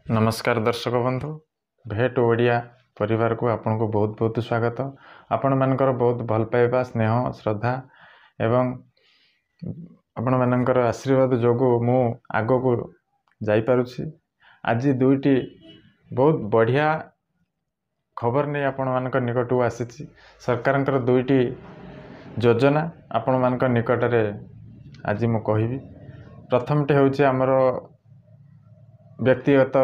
ନମସ୍କାର ଦର୍ଶକ ବନ୍ଧୁ, ଭେଟ ଓଡ଼ିଆ ପରିବାରକୁ ଆପଣଙ୍କୁ ବହୁତ ବହୁତ ସ୍ୱାଗତ। ଆପଣମାନଙ୍କର ବହୁତ ଭଲ ପାଇବା, ସ୍ନେହ, ଶ୍ରଦ୍ଧା ଏବଂ ଆପଣମାନଙ୍କର ଆଶୀର୍ବାଦ ଯୋଗୁଁ ମୁଁ ଆଗକୁ ଯାଇପାରୁଛି। ଆଜି ଦୁଇଟି ବହୁତ ବଢ଼ିଆ ଖବର ନେଇ ଆପଣମାନଙ୍କ ନିକଟକୁ ଆସିଛି। ସରକାରଙ୍କର ଦୁଇଟି ଯୋଜନା ଆପଣମାନଙ୍କ ନିକଟରେ ଆଜି ମୁଁ କହିବି। ପ୍ରଥମଟି ହେଉଛି ଆମର ବ୍ୟକ୍ତିଗତ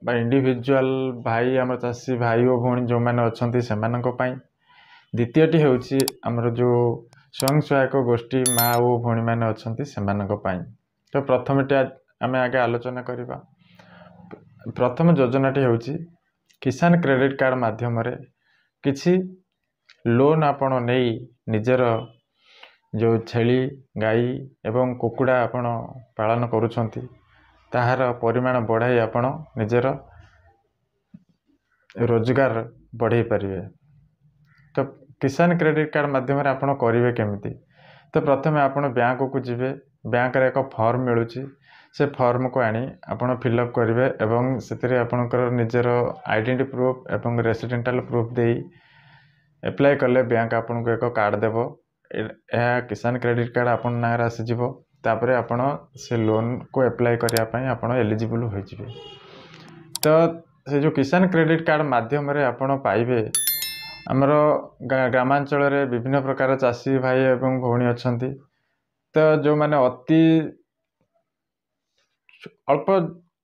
ବା ଇଣ୍ଡିଭିଜୁଆଲ ଭାଇ, ଆମର ଚାଷୀ ଭାଇ ଓ ଭଉଣୀ ଯେଉଁମାନେ ଅଛନ୍ତି ସେମାନଙ୍କ ପାଇଁ। ଦ୍ୱିତୀୟଟି ହେଉଛି ଆମର ଯେଉଁ ସ୍ୱୟଂ ସହାୟକ ଗୋଷ୍ଠୀ ମା ଓ ଭଉଣୀମାନେ ଅଛନ୍ତି ସେମାନଙ୍କ ପାଇଁ। ତ ପ୍ରଥମଟି ଆମେ ଆଗେ ଆଲୋଚନା କରିବା। ପ୍ରଥମ ଯୋଜନାଟି ହେଉଛି କିଷାନ କ୍ରେଡ଼ିଟ୍ କାର୍ଡ଼ ମାଧ୍ୟମରେ କିଛି ଲୋନ୍ ଆପଣ ନେଇ ନିଜର ଯେଉଁ ଛେଳି, ଗାଈ ଏବଂ କୁକୁଡ଼ା ଆପଣ ପାଳନ କରୁଛନ୍ତି ତାହାର ପରିମାଣ ବଢ଼ାଇ ଆପଣ ନିଜର ରୋଜଗାର ବଢ଼ାଇ ପାରିବେ। ତ କିଷାନ କ୍ରେଡ଼ିଟ୍ କାର୍ଡ଼ ମାଧ୍ୟମରେ ଆପଣ କରିବେ କେମିତି? ତ ପ୍ରଥମେ ଆପଣ ବ୍ୟାଙ୍କକୁ ଯିବେ। ବ୍ୟାଙ୍କରେ ଏକ ଫର୍ମ ମିଳୁଛି, ସେ ଫର୍ମକୁ ଆଣି ଆପଣ ଫିଲ୍ଅପ୍ କରିବେ ଏବଂ ସେଥିରେ ଆପଣଙ୍କର ନିଜର ଆଇଡେଣ୍ଟିଟି ପ୍ରୁଫ୍ ଏବଂ ରେସିଡେଣ୍ଟାଲ ପ୍ରୁଫ୍ ଦେଇ ଆପ୍ଲାଏ କଲେ ବ୍ୟାଙ୍କ ଆପଣଙ୍କୁ ଏକ କାର୍ଡ଼ ଦେବ। ଏହା କିଷାନ କ୍ରେଡ଼ିଟ୍ କାର୍ଡ଼ ଆପଣଙ୍କ ନାଁରେ ଆସିଯିବ। ତାପରେ ଆପଣ ସେ ଲୋନ୍କୁ ଆପ୍ଲାଏ କରିବା ପାଇଁ ଆପଣ ଏଲିଜିବୁଲ୍ ହୋଇଯିବେ। ତ ସେ ଯେଉଁ କିଷାନ କ୍ରେଡ଼ିଟ୍ କାର୍ଡ଼ ମାଧ୍ୟମରେ ଆପଣ ପାଇବେ, ଆମର ଗ୍ରାମାଞ୍ଚଳରେ ବିଭିନ୍ନ ପ୍ରକାର ଚାଷୀ ଭାଇ ଏବଂ ଭଉଣୀ ଅଛନ୍ତି। ତ ଯେଉଁମାନେ ଅତି ଅଳ୍ପ,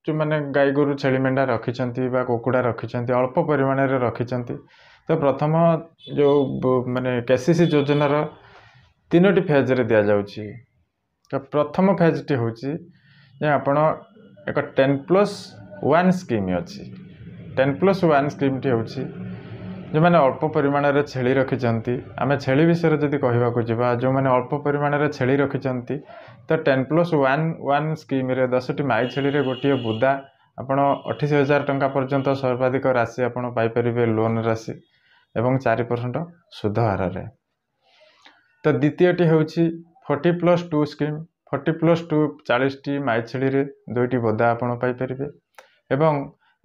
ଯେଉଁମାନେ ଗାଈ ଗୋରୁ, ଛେଳି ମେଣ୍ଢା ରଖିଛନ୍ତି ବା କୁକୁଡ଼ା ରଖିଛନ୍ତି, ଅଳ୍ପ ପରିମାଣରେ ରଖିଛନ୍ତି, ତ ପ୍ରଥମ ଯେଉଁ ମାନେ କେସିସି ଯୋଜନାର ତିନୋଟି ଫେଜ୍ରେ ଦିଆଯାଉଛି। ତ ପ୍ରଥମ ଫେଜ୍ଟି ହେଉଛି ଯେ ଆପଣ ଏକ 10+1 ସ୍କିମ୍ ଅଛି। 10+1 ସ୍କିମ୍ଟି ହେଉଛି ଯେଉଁମାନେ ଅଳ୍ପ ପରିମାଣରେ ଛେଳି ରଖିଛନ୍ତି। ଆମେ ଛେଳି ବିଷୟରେ ଯଦି କହିବାକୁ ଯିବା, ଯେଉଁମାନେ ଅଳ୍ପ ପରିମାଣରେ ଛେଳି ରଖିଛନ୍ତି, ତ 10+1 1 ସ୍କିମ୍ରେ 10ଟି ମାଇ ଛେଳିରେ ଗୋଟିଏ ବୁଦା, ଆପଣ 28,000 ଟଙ୍କା ପର୍ଯ୍ୟନ୍ତ ସର୍ବାଧିକ ରାଶି ଆପଣ ପାଇପାରିବେ ଲୋନ୍ ରାଶି ଏବଂ 4% ସୁଧ ହାରରେ। ତ ଦ୍ୱିତୀୟଟି ହେଉଛି 40+2 ସ୍କିମ୍। 40+2, 40ଟି ମାଇ ଛେଳିରେ 2ଟି ବୋଦା ଆପଣ ପାଇପାରିବେ ଏବଂ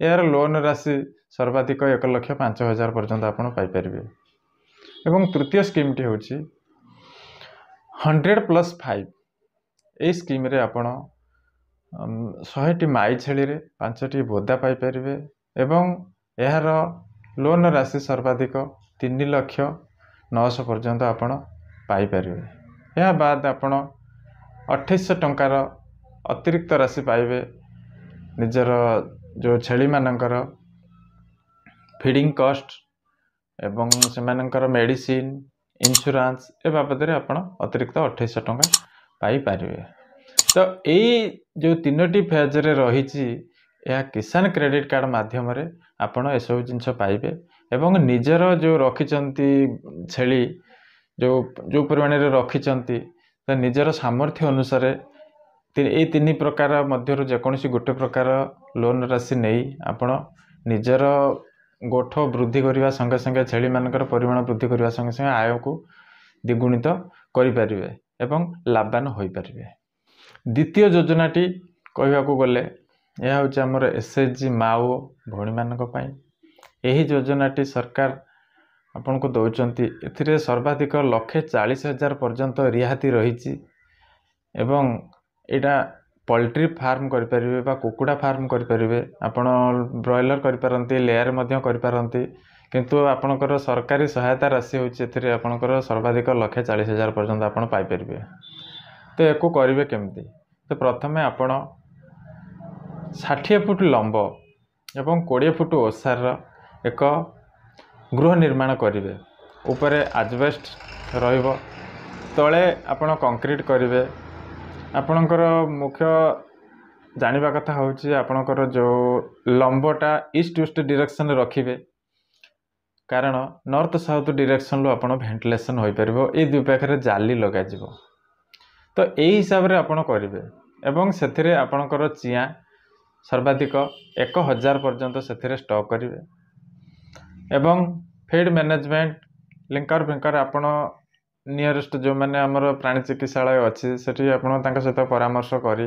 ଏହାର ଲୋନ୍ ରାଶି ସର୍ବାଧିକ 1,05,000 ପର୍ଯ୍ୟନ୍ତ ଆପଣ ପାଇପାରିବେ। ଏବଂ ତୃତୀୟ ସ୍କିମ୍ଟି ହେଉଛି 100+5। ଏଇ ସ୍କିମ୍ରେ ଆପଣ 100ଟି ମାଇ ଛେଳିରେ 5ଟି ବୋଦା ପାଇପାରିବେ ଏବଂ ଏହାର ଲୋନ୍ ରାଶି ସର୍ବାଧିକ 3,00,900 ପର୍ଯ୍ୟନ୍ତ ଆପଣ ପାଇପାରିବେ। ଏହା ବାଦ ଆପଣ 2,800 ଟଙ୍କାର ଅତିରିକ୍ତ ରାଶି ପାଇବେ ନିଜର ଯେଉଁ ଛେଳିମାନଙ୍କର ଫିଡ଼ିଂ କଷ୍ଟ ଏବଂ ସେମାନଙ୍କର ମେଡ଼ିସିନ, ଇନ୍ସୁରାନ୍ସ ଏ ବାବଦରେ ଆପଣ ଅତିରିକ୍ତ 2,800 ଟଙ୍କା ପାଇପାରିବେ। ତ ଏଇ ଯେଉଁ ତିନୋଟି ଫେଜ୍ରେ ରହିଛି, ଏହା କିଷାନ କ୍ରେଡ଼ିଟ୍ କାର୍ଡ଼ ମାଧ୍ୟମରେ ଆପଣ ଏସବୁ ଜିନିଷ ପାଇବେ ଏବଂ ନିଜର ଯେଉଁ ରଖିଛନ୍ତି ଛେଳି, ଯେଉଁ ଯେଉଁ ପରିମାଣରେ ରଖିଛନ୍ତି, ତ ନିଜର ସାମର୍ଥ୍ୟ ଅନୁସାରେ ଏଇ ତିନି ପ୍ରକାର ମଧ୍ୟରୁ ଯେକୌଣସି ଗୋଟେ ପ୍ରକାର ଲୋନ୍ ରାଶି ନେଇ ଆପଣ ନିଜର ଗୋଠ ବୃଦ୍ଧି କରିବା ସଙ୍ଗେ ସଙ୍ଗେ, ଛେଳିମାନଙ୍କର ପରିମାଣ ବୃଦ୍ଧି କରିବା ସଙ୍ଗେ ସଙ୍ଗେ ଆୟକୁ ଦ୍ୱିଗୁଣିତ କରିପାରିବେ ଏବଂ ଲାଭବାନ ହୋଇପାରିବେ। ଦ୍ୱିତୀୟ ଯୋଜନାଟି କହିବାକୁ ଗଲେ ଏହା ହେଉଛି ଆମର ଏସ୍ ଏଚ୍ ଜି ମା ଓ ଭଉଣୀମାନଙ୍କ ପାଇଁ। ଏହି ଯୋଜନାଟି ସରକାର ଆପଣଙ୍କୁ ଦେଉଛନ୍ତି। ଏଥିରେ ସର୍ବାଧିକ 1,40,000 ପର୍ଯ୍ୟନ୍ତ ରିହାତି ରହିଛି ଏବଂ ଏଇଟା ପୋଲଟ୍ରି ଫାର୍ମ କରିପାରିବେ ବା କୁକୁଡ଼ା ଫାର୍ମ କରିପାରିବେ। ଆପଣ ବ୍ରଏଲର୍ କରିପାରନ୍ତି, ଲେୟାର ମଧ୍ୟ କରିପାରନ୍ତି, କିନ୍ତୁ ଆପଣଙ୍କର ସରକାରୀ ସହାୟତା ରାଶି ହେଉଛି ଏଥିରେ ଆପଣଙ୍କର ସର୍ବାଧିକ 1,40,000 ପର୍ଯ୍ୟନ୍ତ ଆପଣ ପାଇପାରିବେ। ତ ୟାକୁ କରିବେ କେମିତି? ତ ପ୍ରଥମେ ଆପଣ 60 ଫୁଟ ଲମ୍ବ ଏବଂ 20 ଫୁଟ ଓସାରର ଏକ ଗୃହ ନିର୍ମାଣ କରିବେ। ଉପରେ ଆଜବେଷ୍ଟ ରହିବ, ତଳେ ଆପଣ କଂକ୍ରିଟ୍ କରିବେ। ଆପଣଙ୍କର ମୁଖ୍ୟ ଜାଣିବା କଥା ହେଉଛି ଆପଣଙ୍କର ଯେଉଁ ଲମ୍ବଟା ଇଷ୍ଟ ୱେଷ୍ଟ ଡିରେକ୍ସନରେ ରଖିବେ, କାରଣ ନର୍ଥ ସାଉଥ୍ ଡିରେକ୍ସନରୁ ଆପଣ ଭେଣ୍ଟିଲେସନ୍ ହୋଇପାରିବ। ଏଇ ଦୁଇ ପାଖରେ ଜାଲି ଲଗାଯିବ। ତ ଏଇ ହିସାବରେ ଆପଣ କରିବେ ଏବଂ ସେଥିରେ ଆପଣଙ୍କର ଚିଆଁ ସର୍ବାଧିକ 1000 ପର୍ଯ୍ୟନ୍ତ ସେଥିରେ ଷ୍ଟକ୍ କରିବେ ଏବଂ ଫିଡ଼୍ ମ୍ୟାନେଜମେଣ୍ଟ, ଲିଙ୍କର ଫିଙ୍କର ଆପଣ ନିୟରେଷ୍ଟ ଯେଉଁମାନେ ଆମର ପ୍ରାଣୀ ଚିକିତ୍ସାଳୟ ଅଛି ସେଠି ଆପଣ ତାଙ୍କ ସହିତ ପରାମର୍ଶ କରି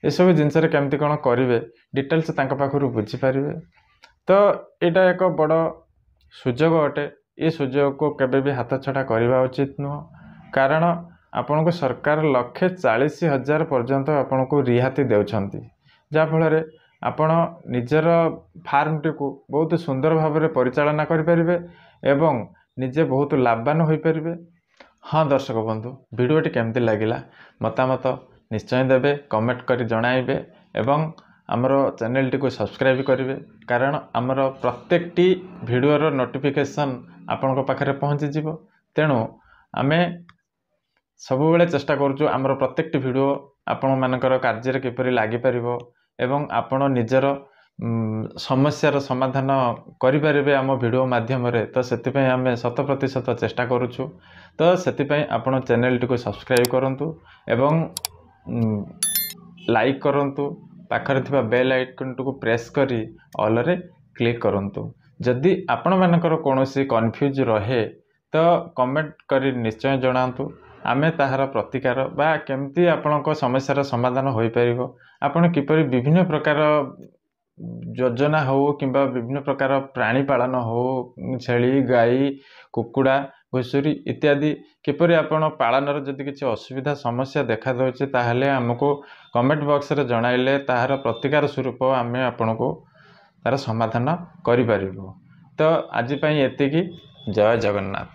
ଏସବୁ ଜିନିଷରେ କେମିତି କ'ଣ କରିବେ ଡିଟେଲ୍ସ ତାଙ୍କ ପାଖରୁ ବୁଝିପାରିବେ। ତ ଏଇଟା ଏକ ବଡ଼ ସୁଯୋଗ ଅଟେ। ଏ ସୁଯୋଗକୁ କେବେ ବି ହାତଛଡ଼ା କରିବା ଉଚିତ ନୁହଁ, କାରଣ ଆପଣଙ୍କୁ ସରକାର 1,40,000 ପର୍ଯ୍ୟନ୍ତ ଆପଣଙ୍କୁ ରିହାତି ଦେଉଛନ୍ତି, ଯାହାଫଳରେ ଆପଣ ନିଜର ଫାର୍ମଟିକୁ ବହୁତ ସୁନ୍ଦର ଭାବରେ ପରିଚାଳନା କରିପାରିବେ ଏବଂ ନିଜେ ବହୁତ ଲାଭବାନ ହୋଇପାରିବେ। ହଁ ଦର୍ଶକ ବନ୍ଧୁ, ଭିଡ଼ିଓଟି କେମିତି ଲାଗିଲା ମତାମତ ନିଶ୍ଚୟ ଦେବେ, କମେଣ୍ଟ କରି ଜଣାଇବେ ଏବଂ ଆମର ଚ୍ୟାନେଲଟିକୁ ସବସ୍କ୍ରାଇବ୍ କରିବେ, କାରଣ ଆମର ପ୍ରତ୍ୟେକଟି ଭିଡ଼ିଓର ନୋଟିଫିକେସନ୍ ଆପଣଙ୍କ ପାଖରେ ପହଞ୍ଚିଯିବ। ତେଣୁ ଆମେ ସବୁବେଳେ ଚେଷ୍ଟା କରୁଛୁ ଆମର ପ୍ରତ୍ୟେକଟି ଭିଡ଼ିଓ ଆପଣମାନଙ୍କର କାର୍ଯ୍ୟରେ କିପରି ଲାଗିପାରିବ ଏବଂ ଆପଣ ନିଜର ସମସ୍ୟାର ସମାଧାନ କରିପାରିବେ ଆମ ଭିଡ଼ିଓ ମାଧ୍ୟମରେ। ତ ସେଥିପାଇଁ ଆମେ 100% ଚେଷ୍ଟା କରୁଛୁ। ତ ସେଥିପାଇଁ ଆପଣ ଚ୍ୟାନେଲଟିକୁ ସବସ୍କ୍ରାଇବ୍ କରନ୍ତୁ ଏବଂ ଲାଇକ୍ କରନ୍ତୁ, ପାଖରେ ଥିବା ବେଲ୍ ଆଇକନ୍ଟିକୁ ପ୍ରେସ୍ କରି ଅଲରେ କ୍ଲିକ୍ କରନ୍ତୁ। ଯଦି ଆପଣମାନଙ୍କର କୌଣସି କନଫ୍ୟୁଜ୍ ରହେ ତ କମେଣ୍ଟ କରି ନିଶ୍ଚୟ ଜଣାନ୍ତୁ, ଆମେ ତାହାର ପ୍ରତିକାର ବା କେମିତି ଆପଣଙ୍କ ସମସ୍ୟାର ସମାଧାନ ହୋଇପାରିବ, ଆପଣ କିପରି ବିଭିନ୍ନ ପ୍ରକାର ଯୋଜନା ହେଉ କିମ୍ବା ବିଭିନ୍ନ ପ୍ରକାର ପ୍ରାଣୀ ପାଳନ ହେଉ, ଛେଳି, ଗାଈ, କୁକୁଡ଼ା, ଘୁଷୁରୀ ଇତ୍ୟାଦି କିପରି ଆପଣ ପାଳନର ଯଦି କିଛି ଅସୁବିଧା ସମସ୍ୟା ଦେଖାଦେଉଛି, ତାହେଲେ ଆମକୁ କମେଣ୍ଟ ବକ୍ସରେ ଜଣାଇଲେ ତାହାର ପ୍ରତିକାର ସ୍ୱରୂପ ଆମେ ଆପଣଙ୍କୁ ତା'ର ସମାଧାନ କରିପାରିବୁ। ତ ଆଜି ପାଇଁ ଏତିକି। ଜୟ ଜଗନ୍ନାଥ।